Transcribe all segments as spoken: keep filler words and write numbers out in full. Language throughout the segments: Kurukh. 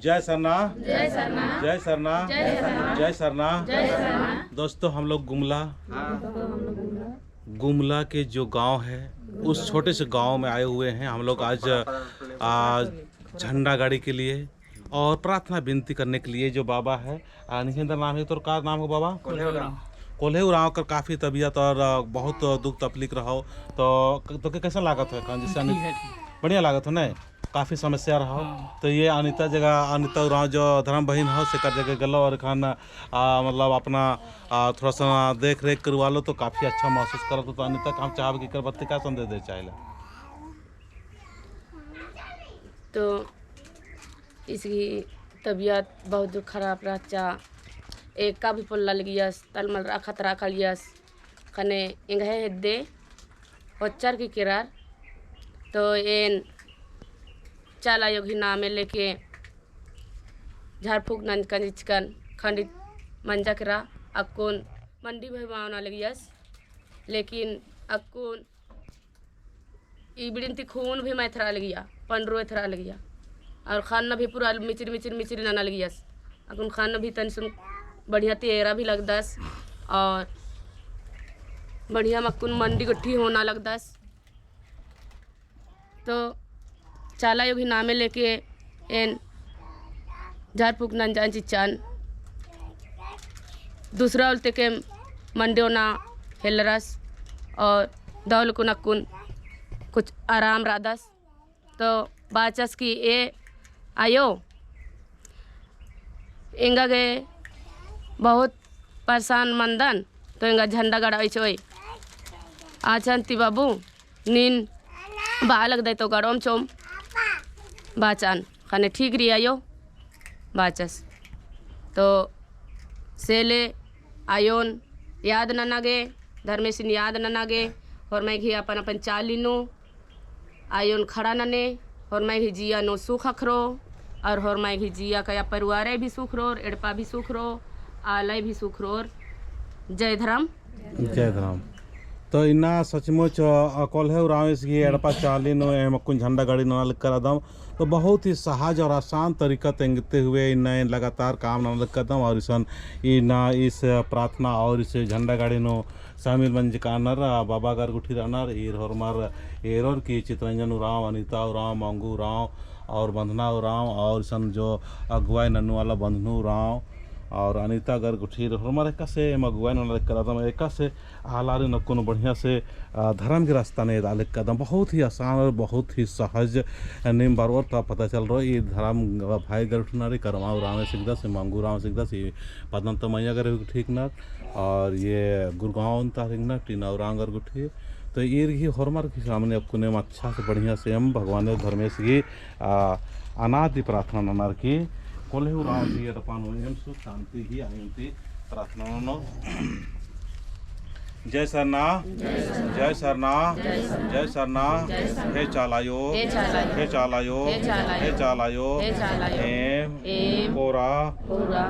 जय सरना। जय सरना। जय सरना। जय सरना। जय सरना। जय सरना। दोस्तों, हम लोग गुमला, हाँ। गुमला के जो गांव है, उस छोटे से गांव में आए हुए हैं हम लोग आज, आ, झंडा गाड़ी के लिए और प्रार्थना विनती करने के लिए। जो बाबा है, आ, निखेंद्र नाम है, तोर का नाम है बाबा? कोल्हे उराँव। कोल्हे उराँव कर काफी तबियत और, आ, बहुत दुख तकलीफ रहो, तो, तो के कैसा लागत है? जैसे ठीक है, ठीक। बढ़िया लागत हो, नहीं? काफी समस्या रहो। हाँ। तो ये अनिता जगह, अनिता उराँव जो धर्म बहिन हो, सेकर जगह गलो और खान, आ, मतलब अपना, आ, थोड़ा सा देख रेख करवा लो तो काफी अच्छा महसूस करो। तो, तो अनिता, हम चाहब कि कर बत्ती का संदेश दे चाहेला? तो इसकी तबियत बहुत खराब रहचा, एका भी पोल्ला लगियस, तलमल रखत रखलियस। खने एंग्है हेद्दे होच्चर की केरर, तो एन चाला आयो गही नामे लेके झाड़ फूँक नंजकन इचकन खंडित मंजा केरा। अक्कुन मंडी भी मावना लगियस, लेकिन अक्कुन इबड़िन ती खून भी मैथरा लगिया, पंडरो एथरा लगिया। और खाना भी पूरा मिचिर, मिचिर, मिचिर नना लगियस। अक्कुन खाना भी तनी सुन बढ़िया ती एरा भी लगदस और बढ़िया मक्कुन मंडी गुट्ठी होना लगदस। तो चाला आयो गही नामे लेके एन झाड़ फूँक नंजन चिच्चन। दूसरा उल्ला तेके मंडी ओना हेलरस और दौल कुन अक्कुन कुछ आराम रअदस। तो बाचस कि ए आयो, एंगा गे बहुत परेशान मंदन, तो एंगा झंडा गड़ाई चोय। आचन ती बाबू, नीन बआ लगदय तो गड़ोम चोम बाचन। खने ठीक रई आयो बाचस। तो सेले आयोन याद नना गे, धर्मेसिन याद नना गे, होरमय गही अपन अपन चाली नू आयोन खड़ा नने, होरमय गही जिया नू सुख अखरो, और होरमय गही जिया का परिवारय भी सुख रोर, एड़पा भी सुख रो, आलय भी सुख रोर। जय धर्म। जय धर्म। तो इन्ना सचमुच, अ, कोल्हे उराँवस गही एड़पा चाली नू एम अक्कुन झंडा गाड़ी नना लक्कर अदम। तो बहुत ही सहज और आसान तरीका तेंगते हुए इन्ना एन लगातार काम नना लक्कर अदम और इसन इन्ना इस प्रार्थना और इस झंडा गाड़ी नू शामिल मंजकानर, अ, बाबा गर गुट्ठी रअनर, ईर होरमर एरोर की चितरंजन उराँव, अनिता उराँव, मांगू उराँव और बंधना उराँव और इसन जो अगुवाई नन्नू वाला बंधनू उराँव और अनिता गर गुट्ठी होरमर एकासे एम अगुवाई नना लक्कर अदम, एकासे आलारिन अक्कुन बढ़िया से, अ, धर्म के रास्ता नू एदा लक्कर अदम। बहुत ही आसान और बहुत ही सहज नीम बरओर ता पता चल रओ। ई धर्म भाई गर गुट्ठी नर, करमा उराँवस हिकदस, मांगू उराँवस हिकदस, ई पदनंत मइया गर गुट्ठी हिकनर, और ये गुरगाँव ता हिकनर, टीना उराँव गर गुट्ठी। तो ईर गही होरमर गही सामने अक्कुन एम अच्छा से बढ़िया से एम भगवान धर्मेस गही आ, अनादि प्रार्थना ननर की कोल्हे उराँवस गही एड़पा नू एम सुख शांति गही आयोन ती प्रार्थना ननोर। जय सरना, जय सरना, जय सरना, हे चाला आयो, हे चाला आयो, हे चाला आयो, एम, एम, कोरा, कोरा,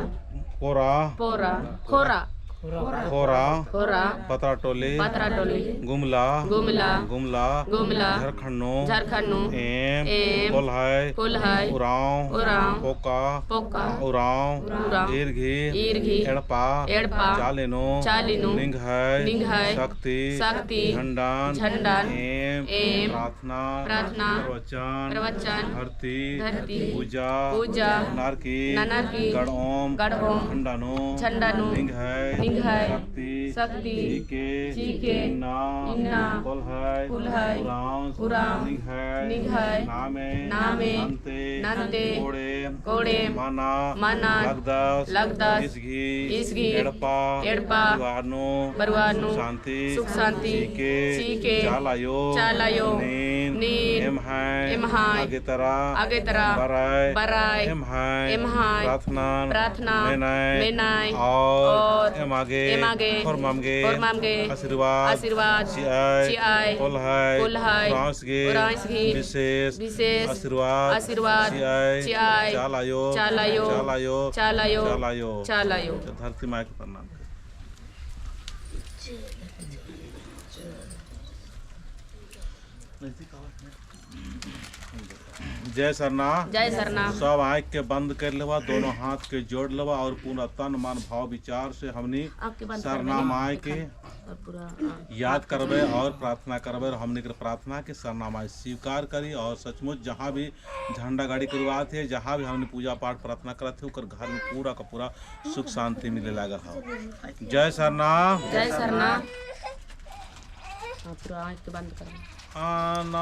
कोरा, कोरा, कोरा, खोरा। खोरा। खोरा। पतरा टोली। पतरा टोली। गुमला। गुमला। गुमला। गुमला। झारखंड नू। झारखंड नू। एम। एम। कोल्हय। कोल्हय। उराँव। उराँव। पोका। पोका। उराँव। उराँव। ईर गही। ईर गही। एड़पा। एड़पा। चाली नू। चाली नू। निंग्हय। निंग्हय। शक्ति। शक्ति। झंडान। झंडान। एम। एम। प्रार्थना। प्रार्थना। प्रवचन। प्रवचन। धरती। धरती। पूजा। पूजा। ननर की। ननर की। गड़ओम। गड़ओम। झंडा नू। झंडा नू। निंग्हय। निंग्हय। शक्ति। शक्ति। चीके। चीके। इन्ना। इन्ना। कोल्हय। कोल्हय। उराँव। उराँव। निंग्हय। निंग्हय। नामे। नामे। नन्ते। नन्ते। कोड़े। कोड़े। मना। मना। लगदस। लगदस। इसगही। इसगही। एड़पा। एड़पा। परिवार नू। परिवार नू। सुख शांति। सुख शांति। चीके। चीके। चाला आयो। चाला आयो। नीन। नीन। एम्है। एम्है। आगे तरा। आगे तरा। बरय। बरय। एम्है। एम्है। प्रार्थना। प्रार्थना। मेनय। मेनय। और। और। एमा गे। एमा गे। होरमम गे। होरमम गे। आशीर्वाद। आशीर्वाद। चिअय। चिअय। कोल्हय। कोल्हय। उराँवस गे। उराँवस गे। विशेष। विशेष। आशीर्वाद। आशीर्वाद। चिअय। चिअय। चाला आयो। चाला आयो। चाला आयो। चाला आयो। चाला आयो। चाला आयो। धरती माय के प्रणाम। जय सरना। जय सरना। सब आँख के बंद कर लेवा, दोनों हाथ के जोड़ लेवा और पूरा तन मन भाव विचार से हमनी आँख के बंद सरना करबे। माय के और पूरा, हाँ, याद करबे और प्रार्थना करबे और हमनी के प्रार्थना के सरना माय स्वीकार करी और सचमुच जहाँ भी झंडा गाड़ी करवात है, जहाँ भी हमनी पूजा पाठ प्रार्थना करत है, ओकर घर में पूरा का पूरा सुख शांति मिले लागल हो। जय सरना। जय सरना। हाँ, पूरा आँख के बंद करो। आना।